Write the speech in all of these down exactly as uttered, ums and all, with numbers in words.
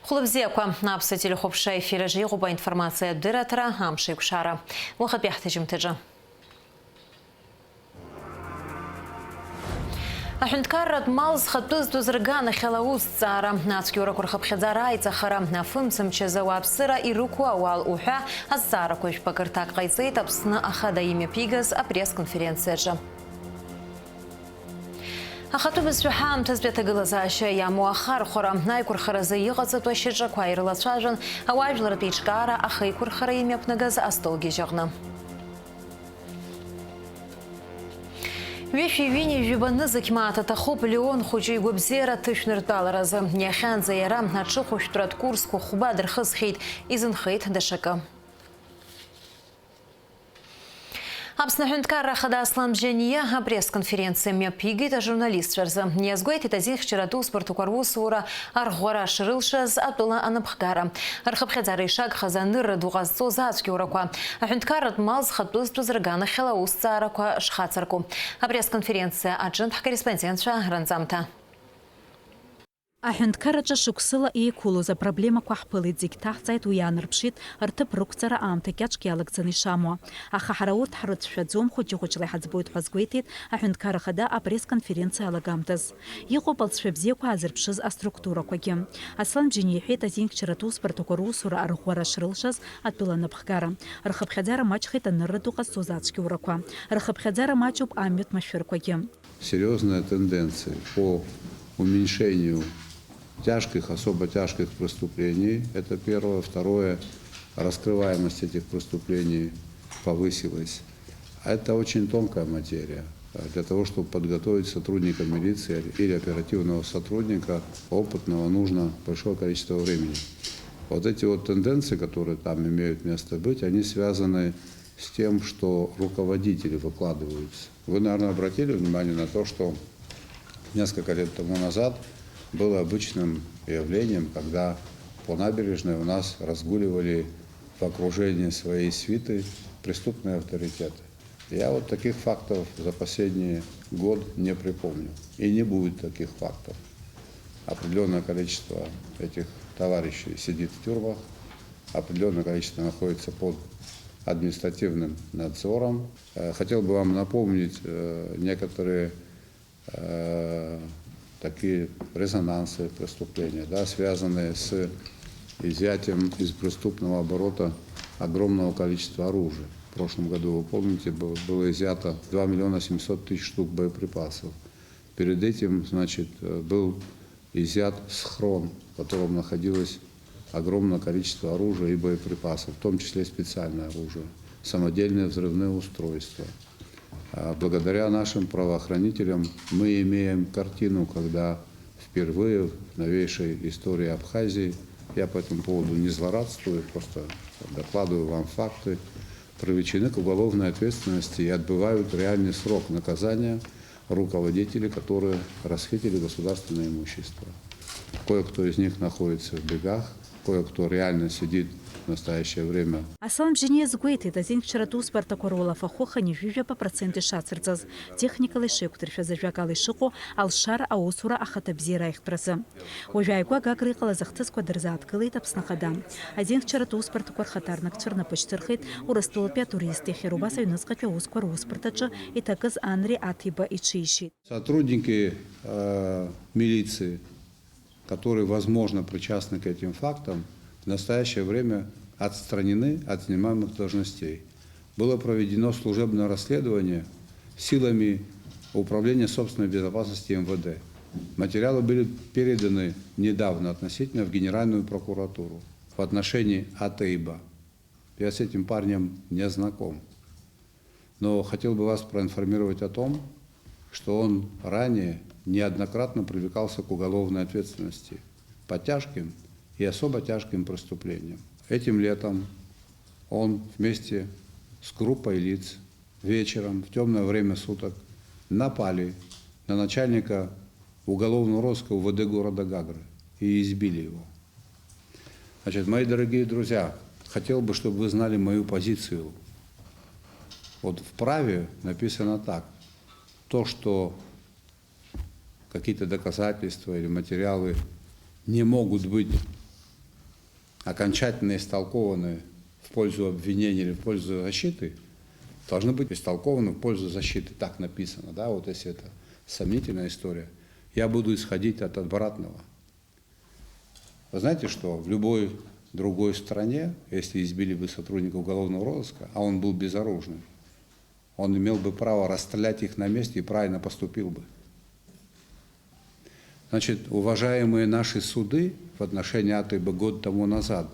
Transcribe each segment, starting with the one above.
Хәлыбзиақәа, аԥсуа телехәаԥшра ефир аҿы иҟоуп аинформациатә дырраҭара «Амш еиқәшара». Уахатәи ҳҭыжьымҭаҿы. Аҳәынҭқарратә мал зхатәы зтәыз рганахьала аусҭҵаара, ацәгьоурақәа рхыԥхьаӡара аиҵахара, афымцамч азы ауааԥсыра ирықәу ауал уҳәа азҵаарақәа жәпакы рҭак ҟаиҵеит Аԥсны Ахада имҩаԥигаз апресс-конференциаҿы. Ахатәы бызшәа ҳаамҭазтәи аҭагылазаашьа иамоу ахархәара, аиқәырхаразы иҟаҵатәу ашьаҿақәа ирылацәажәон ауаажәларратә еиҿкаара ахеиқәырхара имҩаԥнагаз астолгьежь аҟны. Ҩышәи ҩынҩажәи ҩба нызқь мааҭ аҭахуп Леон хәыҷы игәабзиара аҭышәныртәаларазы. Иахьанӡа иара аҽыхәышәтәратә курсқәа хәба дырхысхьеит, изынхеит даҽакы. Аԥсны Аҳәынҭқарра Ахада Аслан Бжьаниа апресс-конференциа мҩаԥигеит ажурналистцәа рзы. Иазгәеиҭеит азинхьчаратә усбарҭақәа русура арӷәӷәара шрылшаз атәыла анапхгара, рхыԥхьаӡара ишагхаз анырра ду ҟазҵоз ацәгьоурақәа, аҳәынҭқарратә мал зхатәызтәыз рганахьала аусҭҵаарақәа шхацырку. Апресс-конференциа аҿынтә ҳкорреспондентцәа ранҵамҭа. Аҳәынҭқарраҿы шықәсыла еиқәылоз апроблемақәа ҳԥылеит, зегь ҭаҳҵааит, уи иаанарԥшит рҭыԥ рықәҵара аамҭа кьаҿк иалагӡаны ишамуа. Аха ҳара урҭ ҳрыцәшәаӡом, хәыҷы-хәыҷла иҳаӡбоит ҳәа азгәеиҭеит Аҳәынҭқарра Ахада апресс-конференциа алагамҭаз. Иҟоуп алҵшәа бзиақәа аазырԥшыз аструктурақәагьы. Аслан Бжьаниа иҳәеит, азинхьчаратә усбарҭақәа русура арӷәӷәара шрылшаз атәыла анапхгара. Рхыԥхьаӡара маҷхеит анырра ду ҟазҵоз ацәгьоурақәа. Рхыԥхьаӡара маҷуп амҩатә машәырқәагьы. Серьёзные тенденции по уменьшению тяжких, особо тяжких преступлений. Это первое. Второе, раскрываемость этих преступлений повысилась. Это очень тонкая материя. Для того, чтобы подготовить сотрудника милиции или оперативного сотрудника, опытного, нужно большое количество времени. Вот эти вот тенденции, которые там имеют место быть, они связаны с тем, что руководители выкладываются. Вы, наверное, обратили внимание на то, что несколько лет тому назад было обычным явлением, когда по набережной у нас разгуливали в окружении своей свиты преступные авторитеты. Я вот таких фактов за последний год не припомню. И не будет таких фактов. Определённое количество этих товарищей сидит в тюрьмах, определённое количество находится под административным надзором. Э, хотел бы вам напомнить, э, некоторые, э, такие резонансные преступления, да, связанные с изъятием из преступного оборота огромного количества оружия. В прошлом году, вы помните, был, было изъято два миллиона семьсот тысяч штук боеприпасов. Перед этим, значит, э, был изъят схрон, в котором находилось огромное количество оружия и боеприпасов, в том числе специальное оружие, самодельные взрывные устройства. А благодаря нашим правоохранителям мы имеем картину, когда впервые в новейшей истории Абхазии, я по этому поводу не злорадствую, просто докладываю вам факты, привлечены к уголовной ответственности и отбывают реальный срок наказания руководители, которые расхитили государственное имущество. Кое-кто из них находится в бегах, кое-кто реально сидит в настоящее время. Аслан Бжьаниа иазгәеиҭеит, азинхьчаратә усбарҭақәа руалафахәы хынҩажәижәаба процент ишацырҵаз, техникала ишеиқәдыршәаз, ажәакала ишыҟоу, алшара аусура ахаҭабзиара аихтәразы. Уажәааигәа Гагра иҟалаз ахҭысқәа дырзааҭгылеит Аԥсны Ахада. Азинхьчаратә усбарҭақәа рхаҭарнакцәа рнапы шьҭырхит Урыстәылатәи атурист, иахьа убас аҩныҵҟатәи аусқәа русбарҭаҿы иҭакыз Анри Аҭиба иҽишьит. Сотрудники, э, милиции, которые, возможно, причастны к этим фактам, в настоящее время отстранены от занимаемых должностей. Было проведено служебное расследование силами Управления собственной безопасности М В Д. Материалы были переданы недавно относительно в Генеральную прокуратуру в отношении Атейба. Я с этим парнем не знаком. Но хотел бы вас проинформировать о том, что он ранее неоднократно привлекался к уголовной ответственности по тяжким и особо тяжким преступлениям. Этим летом он вместе с группой лиц вечером в тёмное время суток напали на начальника уголовного розыска У В Д города Гагры и избили его. Значит, мои дорогие друзья, хотел бы, чтобы вы знали мою позицию. Вот в праве написано так. То, что какие-то доказательства или материалы не могут быть окончательно истолкованы в пользу обвинения или в пользу защиты, должны быть истолкованы в пользу защиты. Так написано, да, вот если это сомнительная история, я буду исходить от обратного. Вы знаете, что в любой другой стране, если избили бы сотрудника уголовного розыска, а он был безоружным, он имел бы право расстрелять их на месте и правильно поступил бы. Значит, уважаемые наши суды в отношении А Т Б год тому назад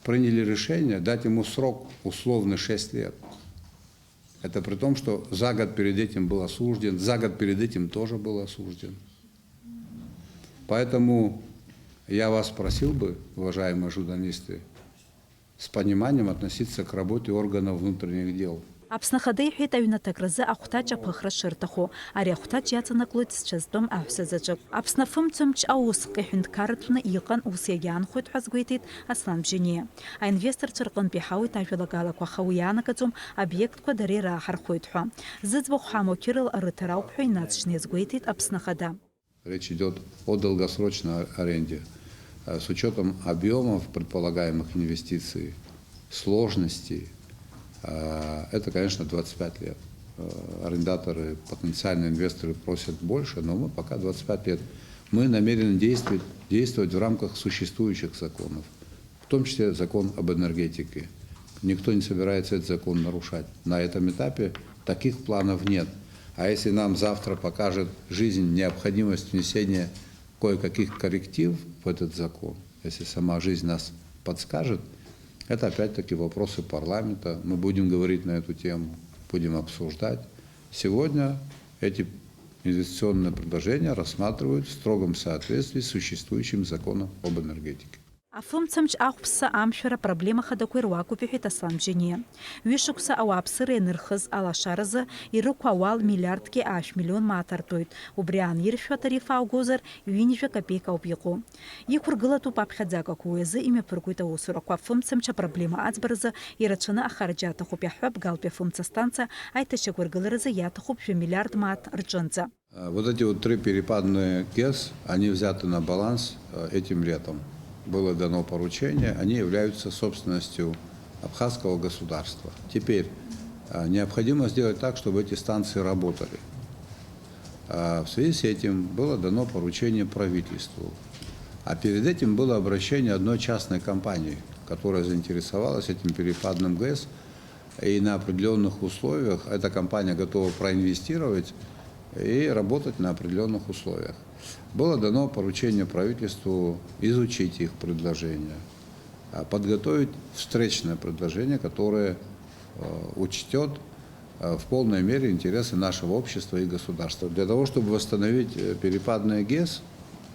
приняли решение дать ему срок условный шесть лет. Это при том, что за год перед этим был осужден, за год перед этим тоже был осужден. Поэтому я вас просил бы, уважаемые журналисты, с пониманием относиться к работе органов внутренних дел. Аԥсны Ахада иҳәеит аҩнаҭа акразы ахәҭаҷ аԥыхра шырҭаху. Ари ахәҭаҷ иаҵанаклоит зцәа зтәым аҳәса заҵәык. Аԥсны афымцамч аусҟ иҳәынҭқарратәны иҟан, ус иагьаанхоит ҳәа азгәеиҭеит Аслан Бжьаниа. Аинвесторцәа рҟынтә иҳауеит ажәалагалақәа, аха уи иаанагаӡом обиектқәа дара ираҳархәоит ҳәа. Зыӡбахә ҳамоу қьырала рыҭара ауп ҳәа инаҵшьны иазгәеиҭеит Аԥсны Ахада. Речь идёт о долгосрочной аренде. Э, с учётом объёмов предполагаемых инвестиций, сложности, э, это, конечно, двадцать пять лет. Э, арендаторы, потенциальные инвесторы просят больше, но мы пока двадцать пять лет. Мы намерены действовать, действовать в рамках существующих законов, в том числе закон об энергетике. Никто не собирается этот закон нарушать. На этом этапе таких планов нет. А если нам завтра покажет жизнь необходимость внесения кое-каких корректив в этот закон, если сама жизнь нас подскажет, это опять-таки вопросы парламента. Мы будем говорить на эту тему, будем обсуждать. Сегодня эти инвестиционные предложения рассматривают в строгом соответствии с существующим законом об энергетике. Афымцамч ахәԥса амшәара апроблема хадақәа ируакуп, иҳәеит Аслан Бжьаниа. Ҩышықәса ауааԥсыра ианырхыз алашаразы ирықәу ауал миллиардки аашә миллион мааҭ артуеит. Убри аан иршәу атариф ааугозар, ҩынҩажәа капеик ауп иҟоу. Иқәыргылатәуп аԥхьаӡагақәа, уи азы имҩаԥыргоит аусурақәа. Афымцамч апроблема аӡбаразы ирацәаны ахарџьа аҭахуп, иаҳҳәап, Галтәи афымца станциа аиҭашьақәыргыларазы иаҭахуп жәа миллиард мааҭ рҿынӡа. Э, вот эти вот три перепадные ГЭС, они взяты на баланс, э, этим летом. Было дано поручение, они являются собственностью абхазского государства. Теперь, э, необходимо сделать так, чтобы эти станции работали. А в связи с этим было дано поручение правительству. А перед этим было обращение одной частной компании, которая заинтересовалась этим перепадным ГЭС и на определённых условиях эта компания готова проинвестировать и работать на определённых условиях. Было дано поручение правительству изучить их предложение, а, подготовить встречное предложение, которое, э, учтёт, э, в полной мере интересы нашего общества и государства. Для того, чтобы восстановить, э, перепадные ГЭС,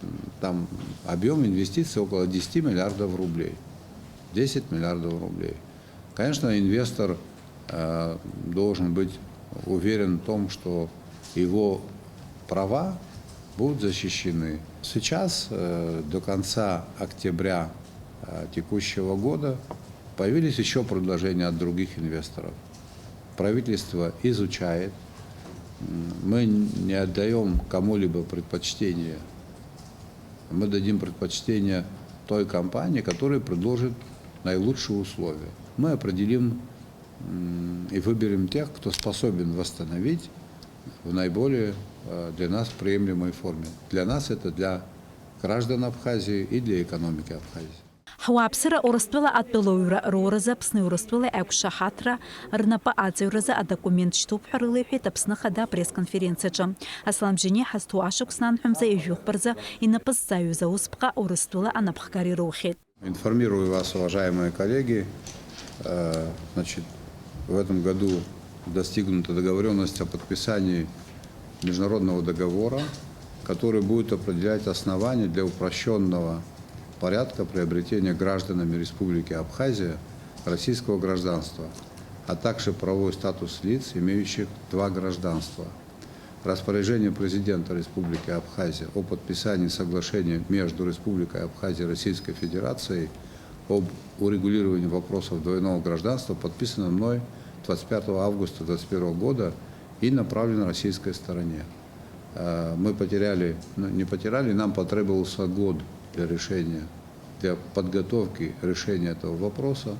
м, там объём инвестиций около десяти миллиардов рублей. Десять миллиардов рублей. Конечно, инвестор, э, должен быть уверен в том, что его права будут защищены. Сейчас, э, до конца октября, э, текущего года появились ещё предложения от других инвесторов. Правительство изучает. М, мы не отдаём кому-либо предпочтение. Мы дадим предпочтение той компании, которая предложит наилучшие условия. Мы определим, м, и выберем тех, кто способен восстановить в наиболее, э, для нас приемлемой форме. Для нас это для граждан Абхазии и для экономики Абхазии. Ҳуааԥсыра Урыстәыла атәылауаҩра роуразы Аԥсни Урыстәылеи аиқәшаҳаҭра рнапы аҵаҩразы адокумент шьҭоуп ҳәа рылеиҳәеит Аԥсны Ахада апресс-конференциаҿы. Аслан Бжьаниа ҳазҭоу ашықәс анҳәамза ҩажәи хәба рзы инапы зҵаҩыз аусԥҟа Урыстәыла анапхгара ироухьеит. Информирую вас, уважаемые коллеги, э, значит, в этом году достигнута договорённость о подписании международного договора, который будет определять основания для упрощённого порядка приобретения гражданами Республики Абхазия российского гражданства, а также правовой статус лиц, имеющих два гражданства. Распоряжение президента Республики Абхазия о подписании соглашения между Республикой Абхазия и Российской Федерацией об урегулировании вопросов двойного гражданства подписано мной двадцать пятого августа двадцать первого года и направлено российской стороне. Э, мы потеряли, ну, не потеряли, нам потребовался год для решения Для подготовки решения этого вопроса,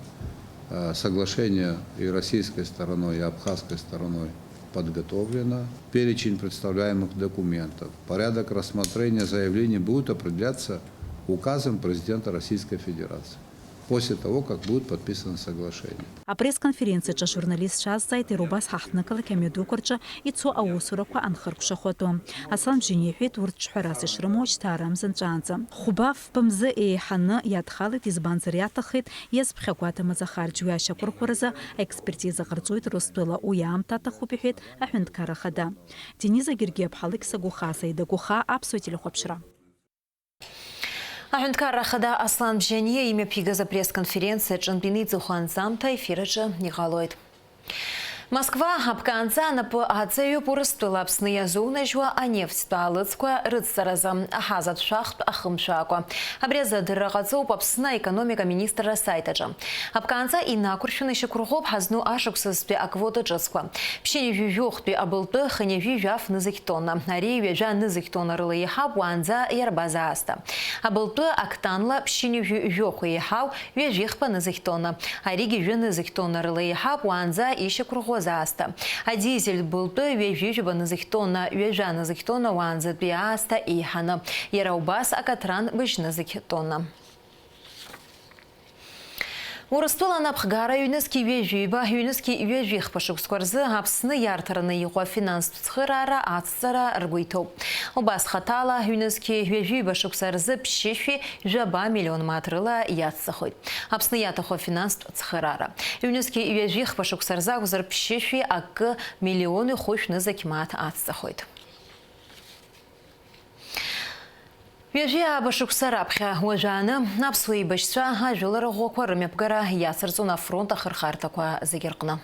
э, соглашение и российской стороной, и абхазской стороной подготовлено. Перечень представляемых документов, порядок рассмотрения заявлений будет определяться указом президента Российской Федерации после того, как будет подписано соглашение. Апресс-конференциаҿы ажурналистцәа азҵааит иара убас ҳаҳҭнықалақь амҩадуқәа рҿы ицо аусурақәа анхыркәшахо атәы. Аслан Бжьаниа иҳәеит урҭ ҿҳәарас ишрымоу шьҭа арамза нҵәаанӡа. Хәба-фба мзы еиҳаны иадхалеит, избанзар иаҭаххеит иазԥхьагәаҭамыз ахарџь. Уи ашьақәырӷәӷәаразы аекспертиза ҟарҵоит Урыстәыла, уи аамҭа аҭахуп, иҳәеит аҳәынҭқарра ахада. Дениза Гергиаԥҳа, Алықьса Гәыхаа, Саида Гәыхаа, Аԥсуа телехәаԥшра. Аҳәынҭқарра ахада Аслан Бжьаниа имҩаԥигаз апресс-конференциа аҿынтә иниҵахо анҵамҭа аефир аҿы иҟалоит. Москва аԥкаанӡа анапы аҵаҩуп Урыстәыла Аԥсны иазунажьуа анефттә аалыҵқәа рыцҵаразы аҳазатә шәахтә ахымшәаакәа. Абри азы адырра ҟаҵоуп Аԥсны аекономика министрра асаит аҿы. Аԥкаанӡа инақәыршәаны ишьақәырӷәӷәоуп ҳазну ашықәсазтәи аквота ҿыцқәа. Ԥшьынҩажәи жәохәтәи абылтәы хынҩажәи жәаф нызқь тонна, ари ҩажәа нызқь тонна рыла еиҳауп уаанӡа иарбаз аасҭа. Абылтәы актанла ԥшьынҩажәи жәохә еиҳау ҩажәихԥа нызқь тонна, аригьы жәа нызқь тонна рыла еиҳауп уаанӡа ишьақәырӷәӷәаз аасҭа. Адизель былтәы ҩажәи жәаба нызқь тонна, ҩажәа нызқь тонна уаанӡатәи аасҭа еиҳаны, иара убас акатран быжь нызқь тонна. Урыстәыла анапхгара ҩнызқьи ҩажәиба, ҩнызқьи ҩажәихԥа шықәсқәа рзы Аԥсны иарҭараны иҟоу афинанстә цхыраара ацҵара ргәы иҭоуп. Убас хаҭала ҩнызқьи ҩажәиба шықәса рзы ԥшьышәи жәаба миллион мааҭ рыла иацҵахоит Аԥсны иаҭаху афинанстә цхыраара. Ҩнызқьи ҩажәихԥа шықәса рзы акәзар ԥшьышәи акы миллиони хәышә нызқь мааҭ ацҵахоит. Ҩажәи ааба шықәса раԥхьа уажәааны аԥсуа еибашьцәа ажәылара ӷәӷәақәа рымҩаԥгара иацырҵон афронт ахырхарҭақәа зегьы рҟны.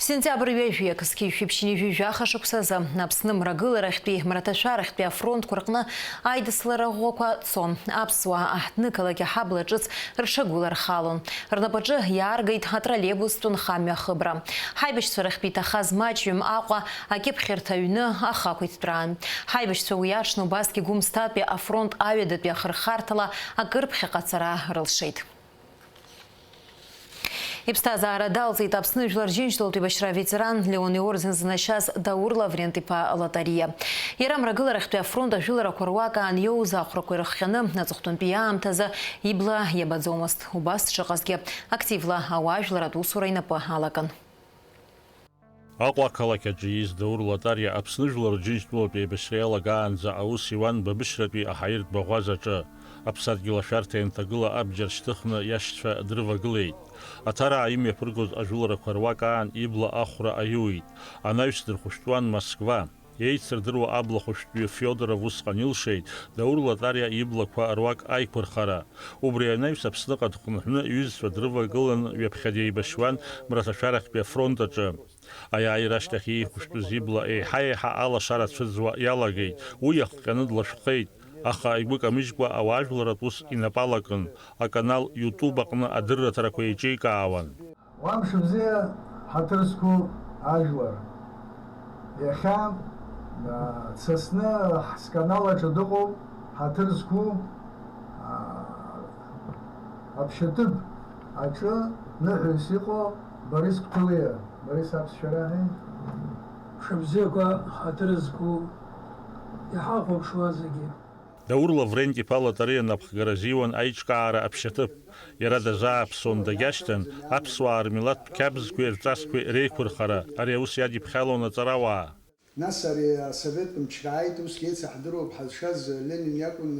Сентиабр ҩажәи акы зқьи жәшәи ԥшьынҩажәи жәаха шықәсазы Аԥсны мрагыларахьтәи, мраҭашәарахьтәи афронтқәа рҟны аидыслара ӷәӷәақәа цон. Аԥсуаа аҳҭнықалақь аҳабла ҿыц рҽагәылархалон. Рнапаҿы иааргеит атроллейбустә нхамҩа ахыбра. Ҳаибашьцәа рахьтә иҭахаз маҷҩым Аҟәа акьыԥхьырҭа аҩны ахақә иҭтәраан. Ҳаибашьцәа уи аҽны убасгьы Гәымсҭатәи афронт аҩадатәи ахырхарҭала акыр ԥхьаҟа ацара рылшеит. Иԥсҭазаара далҵит Аԥсны Жәлар Џьынџьтәылатә еибашьра аветеран, Леон иорден зынашьаз Даур Лаврент-иԥа Лотариа. Иара Мрагыларахьтәи афронт ажәыларақәа руак аан иоуз ахәрақәа ирыхҟьаны, аҵыхәтәантәи аамҭазы ибла иабаӡомызт. Убас дшыҟазгьы, активла ауаажәларратә усура инапы алакын. Аҟәа ақалақь аҿы ииз Даур Лотариа Аԥсны Жәлар Џьынџьтәылатә еибашьра иалагаанӡа аус иуан Бабышьратәи аҳаиртә баӷәаза аҿы. Аԥсадгьыл ашәарҭа ианҭагыла абџьар шьҭыхны иашьцәа дрывагылеит. Аҭараа имҩаԥыргоз ажәыларақәа руак аан ибла ахәра аиуит. Анаҩс дырхәышәтәуан Москва. Еицырдыруа абла хәышәтәҩы Феодоров усҟан илшеит Даур Лотариа иблақәа руак аиқәырхара. Убри анаҩс Аԥсныҟа дхынҳәны иҩызцәа дрывагылан ҩаԥхьа деибашьуан мраҭашәарахьтәи афронт аҿы. Аиааира ашьҭахь иеиқәышәтәыз ибла еиҳа-еиҳа алашара цәыӡуа иалагеит, уи иахҟьаны длашәхеит, аха игәы камыжькәа ауаажәларратә ус инапы алакын, аканал YouTube аҟны адырраҭарақәа еиҿикаауан. Уа мшыбзиа, ҳаҭыр зқәу ажәлар! Иахьа, а, дсасны ҳсканал аҿы дыҟоуп ҳаҭыр зқәу, а, аԥшьаҭыԥ аҿы ныҳәаҩыс иҟоу Борис Қәҭлиа. Борис, аԥсшәа раҳәеи? Мшыбзиақәа, ҳаҭыр зқәу, иҳахәаԥшуа зегьы! Даур Лаврент-иԥа Лотариа напхгара азиуан аиҿкаара аԥшьаҭыԥ. Иара дазааԥсон, дагьашьҭан аԥсуаа рмилаҭтә қьабзқәеи рҵасқәеи реиқәырхара. Ари аус иадиԥхьалон аҵарауаа. Нас ари асовет мчра ааит, усгьы еицаҳдыруа ҳазшаз, Ленин иакәын,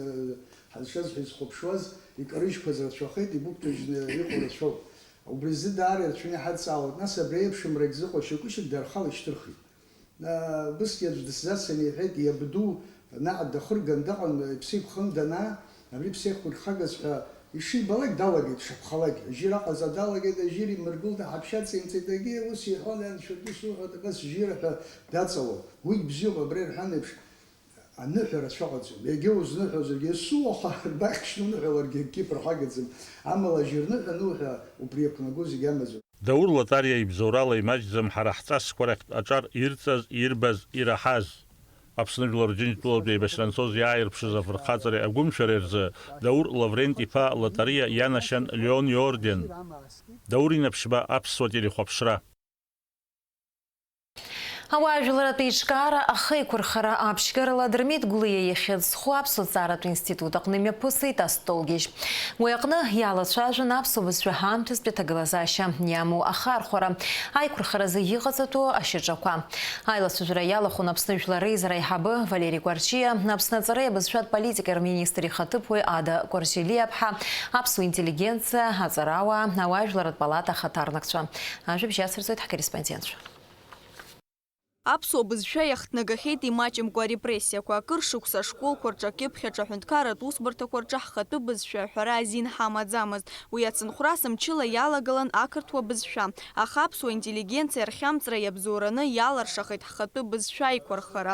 ҳазшаз ҳәа изхәаԥшуаз, икарыжьқәаз рацәахеит, игәықәтәажьны иҟоу рацәоуп. Убри азы даара ирацәаны иҳадҵаауеит. Нас абри еиԥш мрагь зыҟоу шьоукы-шьоук дара рхала ишьҭырхит. Убысгьы аӡә дысзацҵаны иҳәеит, иабду наҟ дахырган даҟан, иԥсы иқәханы данаа, абри ԥсеиқәырхагаз ҳәа ишибалак далагеит, шаԥхалак, ажьира ҟаҵа далагеит, ажьира имыргылт, аҳаԥшьа ҵеимҵеит, егьи ус иҳәон, анцәа ду суҳәоит, абас жьира ҳәа даҵалон. Уигь бзиоуп, абра ирҳәан еиԥш, аныҳәа рацәа ыҟаӡам. Егьа узныҳәозаргьы, есуаха арбаӷь шныҳәаларгьы акгьы ԥырхагаӡам. Амала ажьырныҳәа ануҳәа, убри иақәнаго зегь амаӡоуп. Даур Лотариа ибзоурала имаҷӡам ҳара ҳҵасқәа рахьтә аҿар ирҵаз, ирбаз, ираҳаз. Аԥсны Жәлар Џьынџьтәылатә еибашьра анцоз иааирԥшыз афырхаҵареи агәымшәареи рзы Даур Лаврент-иԥа Лотариа ианашьан Леон иорден. Даур Инаԥшьба, аԥсуа телехәаԥшра. Ауаажәларратә еиҿкаара ахеиқәырхара аԥшьгарала Дырмит Гәлиа ихьӡ зху аԥсуа ҭҵааратә институт аҟны имҩаԥысит астолгьежь. Уи аҟны иалацәажәон аԥсуа бызшәа ҳамҭазтәи аҭагылазаашьа иамоу ахархәара, аиқәырхаразы иҟаҵатәу ашьаҿақәа. Аилацәажәара иалахәын Аԥсны Жәлар Реизара аиҳабы Валери Кәарҷиа, Аԥсны аҵареи абызшәатә политикеи рминистр ихаҭыԥуаҩ Ада Кәарҷелиаԥҳа, аԥсуа интеллигенциа, аҵарауаа, ауаажәларратә палата ахаҭарнакцәа. Ажәабжь ацырҵоит ҳкорреспондентцәа. Аԥсуа бызшәа иахҭнагахьеит имаҷымкәа арепрессиақәа. Акыр шықәса ашколқәа рҿы, акьыԥхь аҿы, аҳәынҭқарратә усбарҭақәа рҿы ҳхатәы бызшәа аҳәара азин ҳамаӡамызт. Уи ацынхәрас мчыла иалагалан ақырҭуа бызшәа. Аха аԥсуа интеллигенциа рхьамҵра иабзоураны иаларшахеит ҳхатәы бызшәа аиқәырхара.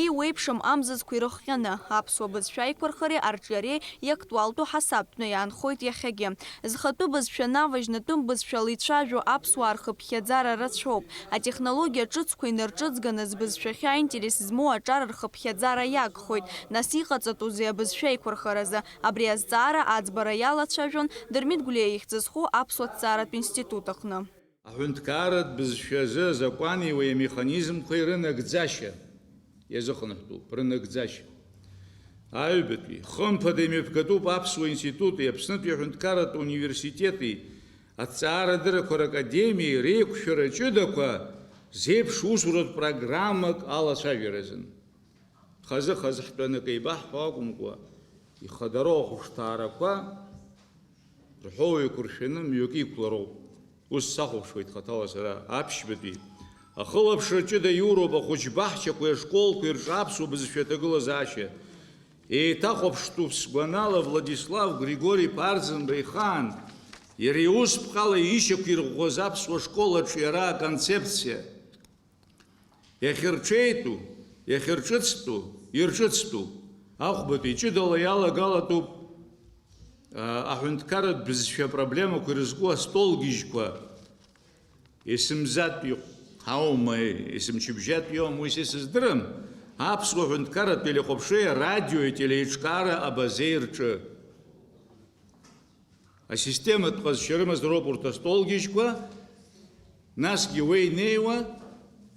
Еиуеиԥшым амзызқәа ирыхҟьаны, аԥсуа бызшәа аиқәырхареи арҿиареи иактуалтәу ҳасабтәны иаанхоит иахьагьы. Зхатәы бызшәа наважьны тәым бызшәала ицәажәо аԥсуаа рхыԥхьаӡара рацәоуп. Атехнологиа ҿыцқәа инарҿыҵганы збызшәахьы аинтерес змоу аҿар рхыԥхьаӡара иагхоит. Нас иҟаҵатәузеи абызшәа еиқәырхаразы? Абри азҵаара аӡбара иалацәажәон Дырмит Гәлиа ихьӡ зху аԥсуа ҭҵааратә институт аҟны. Аҳәынҭқарратә бызшәазы азакәани уи амеханизмқәеи рынагӡашьа иазыхынҳәтәуп, рынагӡашьа. Аҩбатәи, хымԥада имҩаԥгатәуп Аԥсуа институти Аԥснытәи аҳәынҭқарратә университети аҭҵаарадыррақәа ракадемиеи реиқәшәара ҷыдақәа зеиԥш усуратә программак алацәажәаразын. Хазы-хазы ҳтәаны акы еибаҳҳәо акәымкәа, ихадароу ахәышҭаарақәа рҳәоу еиқәыршәаны мҩакы иқәлароуп. Ус сахәаԥшуеит хаҭала сара, аԥшьбатәи. Ахылаԥшра ҷыда иуроуп ахәыҷ баҳчақәеи ашколқәеи рҿы аԥсуа бызшәа аҭагылазаашьа. Еиҭахәаԥштәуп сгәанала Владислав Григори-иԥа Арӡынба ихаан, иара иусԥҟала ишьақәирӷәӷәаз аԥсуа школ аҿиара аконцепциа. Иахьырҽеитәу, иахьырҿыцтәу, ирҿыцтәуп. Ахәбатәи ҷыдала иалагалатәуп, а, аҳәынҭқарратә бызшәа апроблемақәа ирызку астолгьежьқәа. Есымзатәи аума, есымчыбжьатәи аума, уи са исыздырам. Аԥсуа ҳәынҭқарратә телехәаԥшреи арадиои ателеиҿкаара абазеи рҿы. Асистематә ҟазшьа рымазароуп урҭ астолгьежьқәа, насгьы уеинеиуа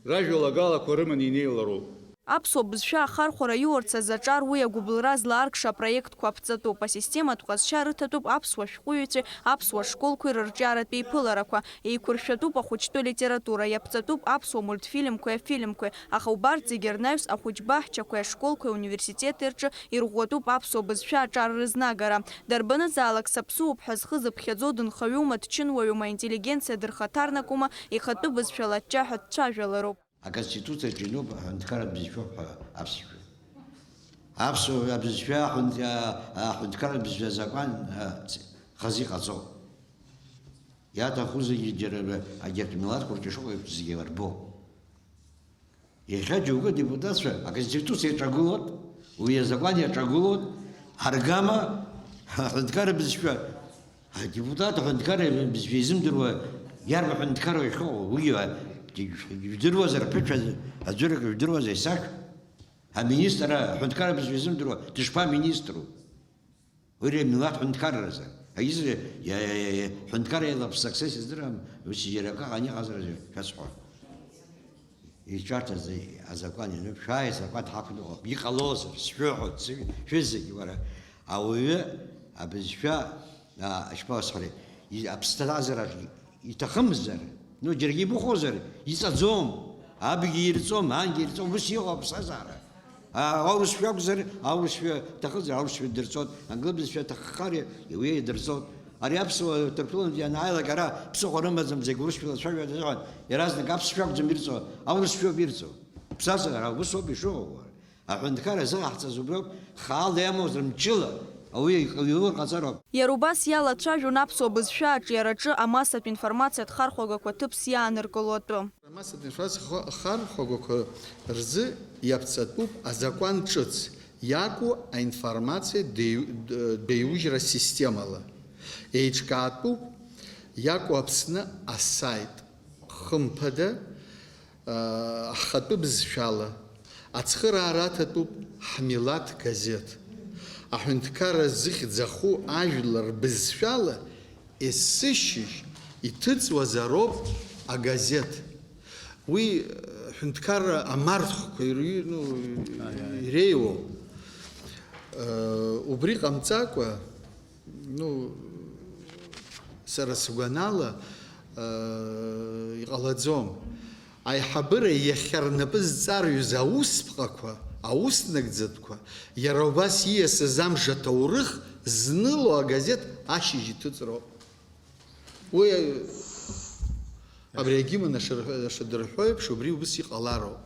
ражәалагалақәа рыманы инеилароуп. Аԥсуа бызшәа ахархәара иуарц азы аҿар уи агәыбылра злааркша апроектқәа аԥҵатәуп. Асистематә ҟазшьа рыҭатәуп аԥсуа шәҟәыҩҩцәеи аԥсуа школқәеи рырҿиаратә еиԥыларақәа, еиқәыршәатәуп ахәыҷтәы литература, иаԥҵатәуп аԥсуа мультфильмқәеи афильмқәеи, аха убарҭ зегьы рнаҩс ахәыҷ баҳчақәеи ашколқәеи ауниверситети рҿы ирӷәӷәатәуп аԥсуа бызшәа аҿар рызнагара. Дарбанызаалак саԥсуоуп ҳәа зхы зыԥхьаӡо дынхаҩума, дчынуаҩума, интеллигенциа дырхаҭарнакума, ихатәы бызшәала аччаҳәа дцәажәалароуп. Аконституциаҿы иноуп аҳәынҭқарратә бызшәоуп ҳәа аԥсшәа. Аԥсуа абызшәа аҳәынҭ-, а-, аҳәынҭқарратә бызшәа азакәан, а, ц-, хазы иҟаҵоуп. Иаҭаху зегьы џьара агьырҭ милаҭқәа рҿы ишыҟоу еиԥш зегьы ирбо. Иахьа џьоукы адепутатцәа аконституциа иаҿагылоит, уи азакәан иаҿагылоит, аргама аҳәынҭқарра бызшәа, адепутат аҳәынҭқарра бызшәа изымдыруа иарбан ҳәынҭқарра иахьыҟоу, уи ижәдыруазар, аԥышәа аӡәырак ижәдыруазар, исашәҳәа, аминистр аҳәынҭқарра бызшәа изымдыруа дышԥаминистру? Уи милаҭ ҳәынҭқарразы. Аиза, иа-, иа-, иа-, иа-, ҳәынҭқарра еилаԥсак са исыздырам, ус џьара акы ҟаниҟазаразы шәасҳәо. Иҿарҭаз азакәан иануп, шәааи азакәан ҳақәныҟәап, иҟалозар, сшәыҳәоит, сшәы-, шәызегь, уара, ауаҩы абызшәа, а, ишԥасҳәари, и-, аԥсҭазаараҿ иҭахымзар, ну, џьаргьы имыхәозар, иҵаӡом, абгьы ирҵом, ангьы ирҵом, ус иҟоуп аԥсҭазаара. А, аурысшәа акәзар, аурысшәа иҭахызар, аурысшәа дырҵоит, англы бызшәа аҭаххар, уи идырҵоит. Ари аԥсуа ҭырқәтәылантәи ианааилак ара ԥсыхәа рымаӡам, зегь урысшәала ацәажәоит азыҳәан, иаразнак аԥсшәа акәӡам ирҵо, аурысшәоуп ирҵо. Аԥсҭазаара ус ауп ишыҟоу. Аҳәынҭқарра зыҟаҳҵаз убриоуп, хаала иамоузар мчыла, ауаҩы иҟ-, иҟаҵароуп. Иара убас иалацәажәон аԥсуа бызшәа аҿиараҿы амассатә информациатә хархәагақәа ҭыԥс иааныркыло атәы. Амассатә информациа ха-, хархәагақәа рзы иаԥҵатәуп азакәан ҿыц иаку аинформациа деиу-, деиужьра системала. Еиҿкаатәуп иаку Аԥсны асаит, хымԥада, ҳхатәы бызшәала, Ацхыраара аҭатәуп Ҳмилаҭ газеҭ. Аҳәынҭқарра зыхьӡ аху ажәлар рбызшәала есышьыжь иҭыҵуазароуп агазеҭ. Уи, э, ҳәынҭқарра амарҭхқәа ирҩ-, ну, иреиуоу. Э, убри ҟамҵакәа, ну, сара сгәанала, э, иҟалаӡом. Аиҳабыра иахьа рнапы зҵарҩыз аусԥҟақәа, ауснагӡатәқәа, иара убас ииасыз амш аҭоурых зныло агазеҭ ашьыжь иҭыҵроуп. Уи абри агимн ашадырҳәо еиԥш, убри ус иҟалароуп.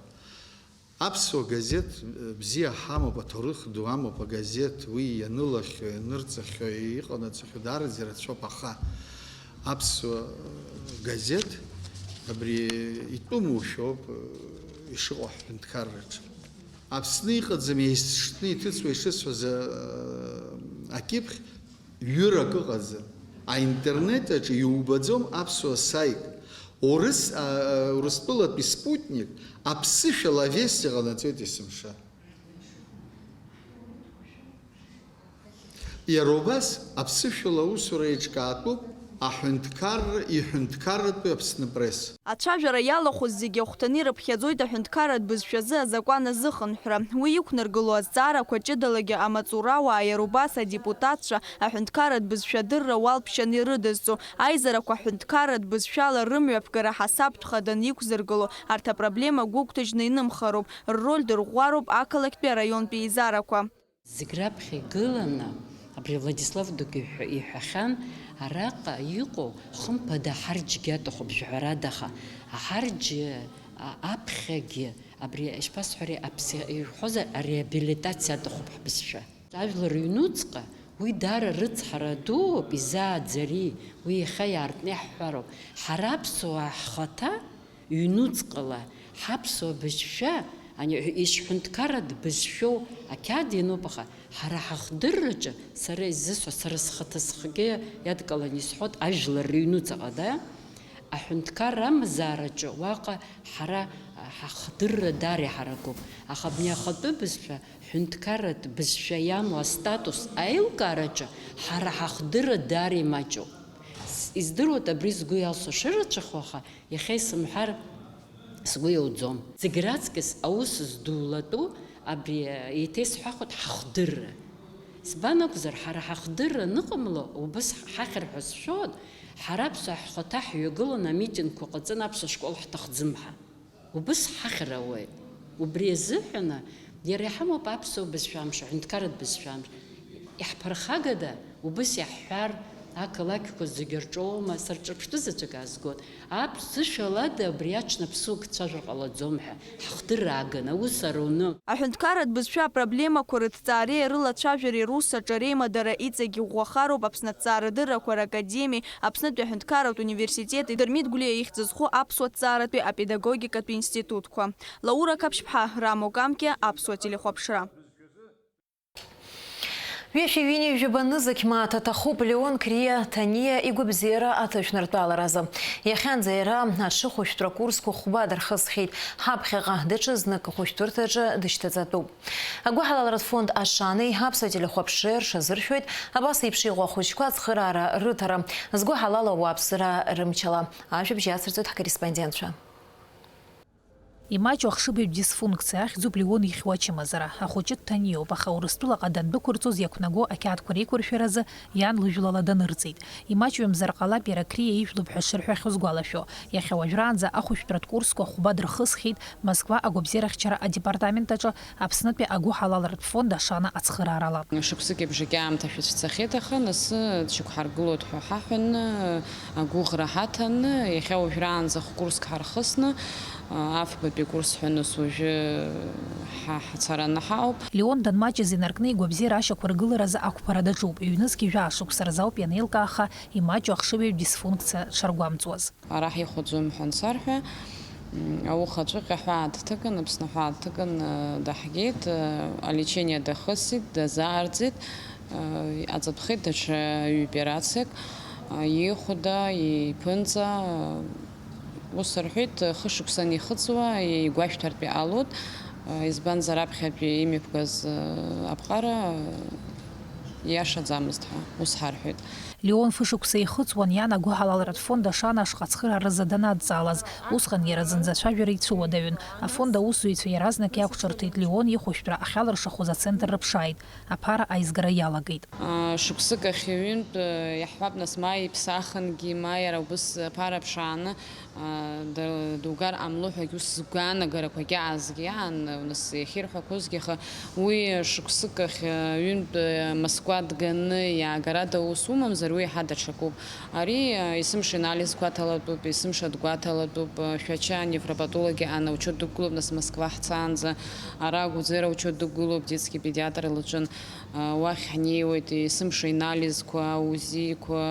Аԥсуа газеҭ, э, бзиа ҳамоуп, аҭоурых ду амоуп агазеҭ, уи ианылахьоу, ианырҵахьоу, иҟанаҵахьоу даараӡа ирацәоуп, аха аԥсуа, э, газеҭ абри итәымушәоуп, э, ишыҟоу ҳҳәынҭқарраҿы. Аԥсны иҟаӡам, еизшны иҭыҵуа ишысҳәаз, э, акьыԥхь ҩырак ыҟаӡам. Аинтернет аҿы иубаӡом аԥсуа саит. Урыс, а, Урыстәылатәи спутник аԥсышәала авест иҟанаҵоит есымша. Иара убас аԥсышәала аусура еиҿкаатәуп аҳәынҭқарра, иҳәынҭқарратәи Аԥсны пресс. Ацәажәара иалахәыз зегьы ахәҭаны ирыԥхьаӡоит аҳәынҭқарратә бызшәазы азакәан азыхынҳәра. Уи иқәнаргыло азҵаарақәа ҷыдалагьы амаҵурауаа, иара убас адепутатцәа аҳәынҭқарратә бызшәа адырра уалԥшьаны ирыдызҵо, аизарақәа ҳәынҭқарратә бызшәала рымҩаԥгара ҳасабтә хаданы иқәзыргыло, арҭ апроблема гәыгәҭажьны инымхароуп, рроль дырӷәӷәароуп ақалақьтәи араионтәи еизарақәа. Зегь раԥхьа игыланы абри Владислав Догиа иҳәа-, иҳәахьан, араҟа иҟоу, хымԥада, аҳарџьгьы аҭахуп, жәаҳәарадаха, аҳарџьы, а-, аԥхьагьы, абри, ишԥасҳәари, апси-, ирҳәозар, ареабилитациа аҭахуп ҳбызшәа. Ажәлар рыҩнуҵҟа уи даара рыцҳара дууп, изааӡари, уи иахьа иаартны иаҳҳәароуп. Ҳара аԥсуаа ҳхаҭа ҩнуҵҟала ҳаԥсуа бызшәа, ани, ишҳәынҭқарратә бызшәоу ақьаад иануп, аха ҳара ҳахдырраҿы, сара изысҳәо, сара схаҭа схгьы иадкыланы исҳәоит, ажәлар рыҩнуҵаҟа, да? Аҳәынҭқарра амазаараҿы уаҟа ҳара ҳахдырра даара иҳаракуп, аха абни ахатәы бызшәа, ҳәынҭқарратә бызшәа иамоу астатус аилкаараҿы ҳара ҳахдырра даара имаҷуп. С-, издыруеит абри згәы иалсуа шырацәахо, аха иахьа исымҳәар сгәы иауӡом. Зегь раҵкыс аус здулатәу абри, еиҭа исҳәахуеит, ҳахдырра. Избан акәзар, ҳара ҳахдырра аныҟамла, убыс ҳахьыр ҳәа сшәоит, ҳара аԥсуаа ҳхаҭа ҳҩагыланы амитингқәа ҟаҵаны аԥсуа школ ҳҭахӡам ҳәа. Убыс ҳахьыр ауеит. Убри азыҳәаны иара иҳамоуп аԥсуа бызшәа амш, аҳәынҭқарратә бызшәа амш. Иаҳԥырхагада, убыс иаҳҳәар, ақалақьқәа зегьы рҿоума, сара ҿырԥштәы заҵәык аазгоит. Аԥсышәалада абри аҽны аԥсуак цәажәар ҟалаӡом ҳәа, ҳахдырра агын, аус аруны. Аҳәынҭқарратә бызшәа апроблемақәа рыҭҵаареи арылацәажәареи рус аҿы реимадара иҵегь иӷәӷәахароуп Аԥсны аҭҵаарадыррақәа ракадемиеи Аԥснытәи аҳәынҭқарратә университети Дырмит Гәлиа ихьӡ зху аԥсуа ҭҵааратәи апедагогикатәи институтқәа. Лаура Қаԥшьԥҳа, Рамо Камкиа, Аԥсуа телехәаԥшра. Ҩышәи ҩынҩажәи жәаба нызқь мааҭ аҭахуп Леон Криа Ҭаниа игәабзиара аҭышәнартәаларазы. Иахьанӡа иара аҽыхәышәтәра курсқәа хәба дырхысхьеит. Ҳаԥхьаҟа даҽа знык ахәышәтәырҭаҿы дышьҭаҵатәуп. Агәыҳалалратә фонд Ашанеи Аԥсуа телехәаԥшреи рҽазыршәоит абас еиԥш иҟоу ахәыҷқәа ацхыраара рыҭара, згәыҳалало ауааԥсыра рымчала. Ажәабжь иацырҵоит ҳкорреспондентцәа. Имаҷу ахшыбаҩ дисфункциа ахьӡуп Леон ихьуа ачымазара. Ахәыҷы дҭаниоуп, аха Урыстәылаҟа дандәықәырҵоз иақәнаго ақьаадқәа реиқәыршәаразы иан лыжәлала данырҵеит. Имаҷҩымзар ҟалап иара Криа ижәлоуп ҳәа шырҳәахьоу згәалашәо. Иахьа уажәраанӡа ахәышәтәратә курсқәа хәба дырхысхьеит Москва агәабзиарахьчара адепартамент аҿы Аԥснытәи агәыҳалалратә фонд Ашана ацхыраарала. Шықәсык еиԥш егьаамҭашәа цәцахьеит, аха нас дшьақәҳаргылоит ҳәа ҳаҳәаны, агәыӷра ҳаҭаны, иахьа уажәраанӡа хә-курск ҳархысны, афбатәи акурс ҳәа нас уажәы ҳа-, ҳацараны ҳаауп. Леон данмаҷыз инаркны игәабзиара ашьақәыргыларазы ақәԥара даҿуп. Ҩнызқь жәаа шықәса рзы ауп ианеилкааха имаҷу ахшыбаҩ дисфункциа дшаргәамҵуаз. Ара ҳихәаӡом ҳәа ансарҳәа, м, ауха аҵәыҟьа ҳәаа дҭыган, Аԥсны ҳәаа дҭыган, э, даҳгеит, э, алечение дахысит, дазаарӡит, э, иҟаҵатәхеит даҽа ҩ-операциак, э, ихәда, иԥынҵа, э, ус рҳәеит, хышықәса анихыҵуа, игәашәҭартә иҟалоит, Избанзар, аԥхьатәи имҩаԥгаз аԥҟара ииашаӡамызт ҳәа ус ҳарҳәеит. Леон фышықәса ихыҵуан иан агәыҳалалратә фонд «Ашана» ашҟа ацхырааразы данадҵаалаз. Усҟан иара зынӡа ацәажәара ицәыуадаҩын. Афонд аусзуҩцәа иаразнак иақәҿырҭит, Леон ихәышәтәра ахьалыршахоз ацентр рыԥшааит. Аԥара аизгара иалагеит. Шықәсык ахь ҩынтә, иаҳҳәап, нас, ма иԥсахынгьы, ма иара убыс аԥара ԥшааны, а, д-, дугар ҟамло ҳәагьы ус сгәаанагарақәагьы аазгеит, иаан, нас иахьирҳәақәозгьы, аха уи шықәсык ахь, а, ҩынтә, а, Москва дганы иаагарада ус умамзар, уи иаҳа даҽакуп. Ари, а, есымша анализқәа аҭалатәуп, есымша дгәаҭалатәуп, а, Шәача аневропатологи аан аучет дықәгылоуп, нас Москва ҳцаанӡа, ара Агәыӡера аучет дықәгылоуп, детский педиатр лаҿын. Уахь ҳнеиуеит, есымша анализқәа, аузиқәа,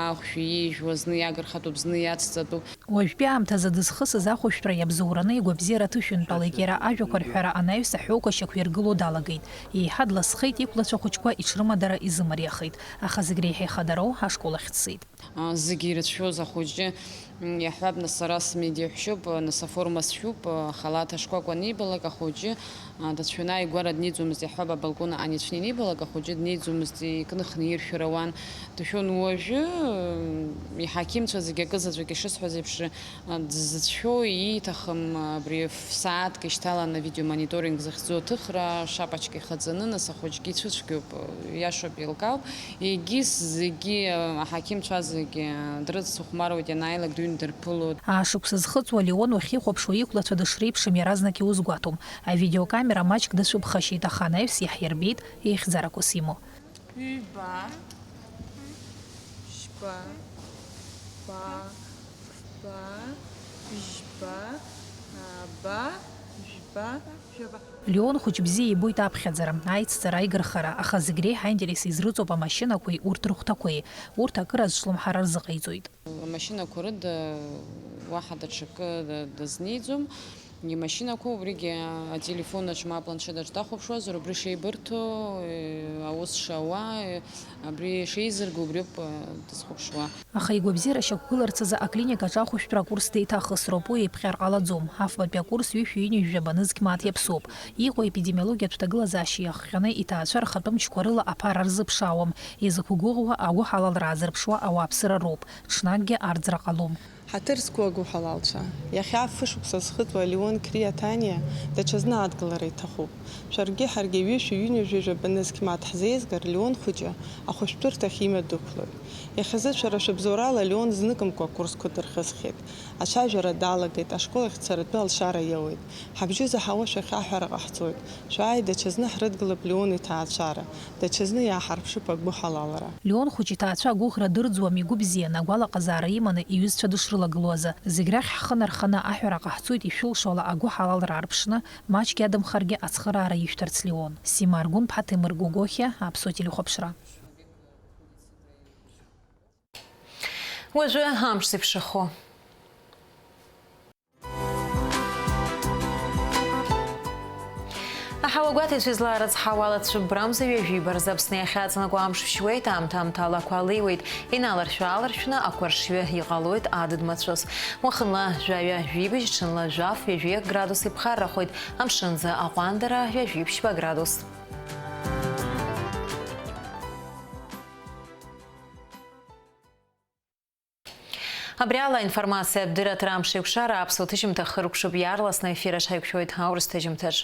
ахәшә иижәуа, зны иагырхатәуп, зны иацҵатәуп. Уажәтәи аамҭазы дызхысыз ахәышәтәра иабзоураны игәабзиара ҭышәынтәалеит иара, ажәақәа рҳәара анаҩс аҳәоуқәа шьақәиргыло далагеит. Еиҳа дласхеит, иқәлацәа хәыҷқәа иҽрымадара изымариахеит, аха зегь реиҳа ихадароу ашкол ахь дцеит. А, зегьы ирыцәшәоз ахәыҷы, м, иаҳҳәап, нас, сара смедиаҳәшьоуп, нас, аформа сшәуп, а, халаҭ ашкәакәа анибалак, ахәыҷы, а, дацәшәаны ааигәара днеиӡомызт, иаҳҳәап, абалкон аан ицәны инибалак, ахәыҷы днеиӡомызт, икныхны иршәыр ауан, дшәон. Уажәы, м, иҳақьымцәа зегьы акы заҵәык ишысҳәаз еиԥш, а, дзыцәшәо ииҭахым, абри ф-, сааҭк ишьҭаланы авидеомониторинг захьӡу аҭыхра, шапочка ихаҵаны, нас, ахәыҷгьы ицәыцәгьоуп, иашоуп, еилкаауп. Егьыс зегьы, аҳақьымцәа зегьы дрыцхәмаруеит, ианааилак дыҩны дырԥылоит. Аашықәса зхыҵуа Леон уахьихәаԥшуа иқәлацәа дышреиԥшым иаразнак иузгәаҭом. Авидеокамера маҷк дацәыԥхашьеит, аха анаҩс иаҳирбеит ихьӡарақәас имоу. Ҩба, ԥшьба, ба, фба, бжьба, аба, жәба. Леон хәыҷ бзиа ибоит аԥхьаӡара, аицҵара, аигырхара, аха зегь реиҳа аинтерес изрыҵоуп амашьынақәеи урҭ рыхәҭақәеи. Урҭ акыр азҿлымҳара рзыҟаиҵоит. Амашьынақәа рыда уаҳа даҽакы д-, дазниӡом. Имашьынақәа убригьы ателефонаҿ ма апланшетаҿ дахәаԥшуазар, убри шеибырҭо, э, аус шауа, э, абри шеизырго убриоуп, э, дызхәаԥшуа. Аха игәабзиара шьақәгыларц азы аклиникаҿы ахәышәтәра акурс деиҭахысроуп, уи еиԥҟьар ҟалаӡом. Афбатәи акурс ҩышәи ҩынҩажәаба нызқь мааҭ иаԥсоуп. Иҟоу епидемиологиатә ҭагылазаашьа иахҟьаны иҭаацәа рхатәы мчқәа рыла аԥара рзыԥшаауам. Изықәгәыӷуа агәыҳалалра аазырԥшуа ауааԥсыра роуп, ҽнакгьы арӡра ҟалом. Ҳаҭыр зқәу агәыҳалалцәа, иахьа фышықәса зхыҵуа Леон Криа Ҭаниа даҽазны адгылара иҭахуп. Шәаргьы ҳаргьы ҩышәи ҩынҩажәи жәаба нызқь мааҭ ҳзеизгар, Леон хәыҷы ахәышәтәырҭахь имҩа дықәлоит. Иахьазы шәара шәыбзоурала Леон зныкымкәа акурсқәа дырхысхьеит. Ацәажәара далагеит, ашкол ахь дцаратәы алшара иоуеит. Ҳабжьы заҳауа шәахь аҳәара ҟаҳҵоит. Шәааи, даҽазны ҳрыдгылап Леон иҭаацәара, даҽазны иааҳарԥшып агәыҳалалра. Леон хәыҷ иҭаацәа агәыӷра дырӡуам, игәы бзиан, агәалаҟазаара иманы иҩызцәа дышрылагылоу азы. Зегь рахь ҳхы нарханы аҳәара ҟаҳҵоит ишәылшо ала агәыҳалалра аарԥшны, маҷк иадамхаргьы ацхыраара ишәҭарц Леон. Сима Аргәынԥҳа, Ҭемыр Гогохиа, Аԥсуа телехәаԥшра. Уажәы амш зеиԥшрахо. Аҳауа гәаҭеицәа излаарыцҳауа алацәыббра амза ҩажәи барзы Аԥсны иахьаҵанакуа амш шәшьуеит, аамҭа-аамҭала ақәа леиуеит, иналаршә-ааларшәны ақәаршҩы иҟалоит адыд-мацәыс. Уахынла жәаҩа-жәибжь, ҽынла жәаф-ҩажәи градус иԥхаррахоит, амшынӡы аҟәандара ҩажәи ԥшьба градус. Абри ала аинформациатә дырраҭара Амш еиқәшара аԥсуа ҭыжьымҭа хыркәшоуп, иаарласны аефир аҿы ҳаиқәшәоит аурыс ҭыжьымҭаҿ.